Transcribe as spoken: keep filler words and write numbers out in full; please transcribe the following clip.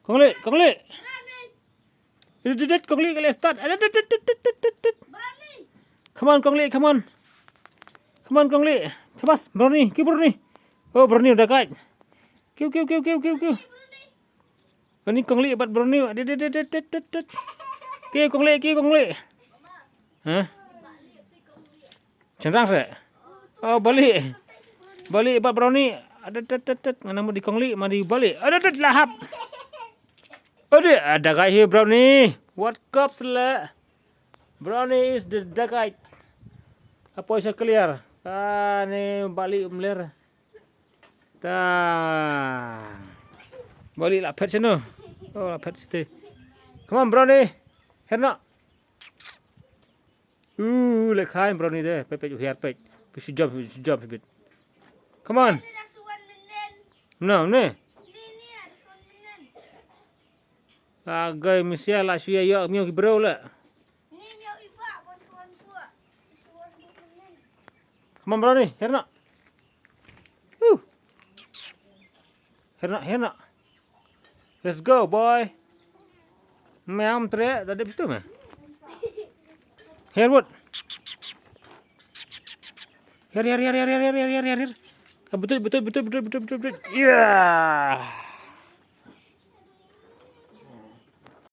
Kong Lih, Kong Lih. Dit, dit, dit, Kong Lih ka leh start. Dit, dit, dit. Come on, Kong Lih, come on. Come on, Kong Lih. Thomas, Brownie, kiew Brownie. Oh, Brownie u da kait. Kiew, kiew, kiew, kiew, kiew, kiew. Ani Kong Lih bad Brownie. Dit, dit, dit. Kiew Kong Lih, kiew Kong Lih. Hah? Shynrang seh. Oh, Bah Lih. Bah Lih bad Brownie. Adet, adet, adet, adet. Ngan mut dei Kong Lih, ma dei Bah Lih. Adet, adet, lah hap. Adet, ah, dagai hi Brownie. Wat kop seh. Brownie is the dagai. Apoi sa clear. Kane Bah Lih mler. Ta. Bah Lih la phet sha no. Oh, la phet shatei. Come on, Brownie. Her noh. Uh, leh khai Brownie de. Peit, peit, u hiar peit. Peit shu jump, shu jump bit. Come on. No, ne. Agai, misia la shu ïa ïoh miaw ki briew la. Come on, Brownie, her noh. Uh. Her noh, her noh. Let's go, boy. Mem tre, da dep situ me. Her, Wood. Her, her, her. Ah, betul, betul, betul. Yeah.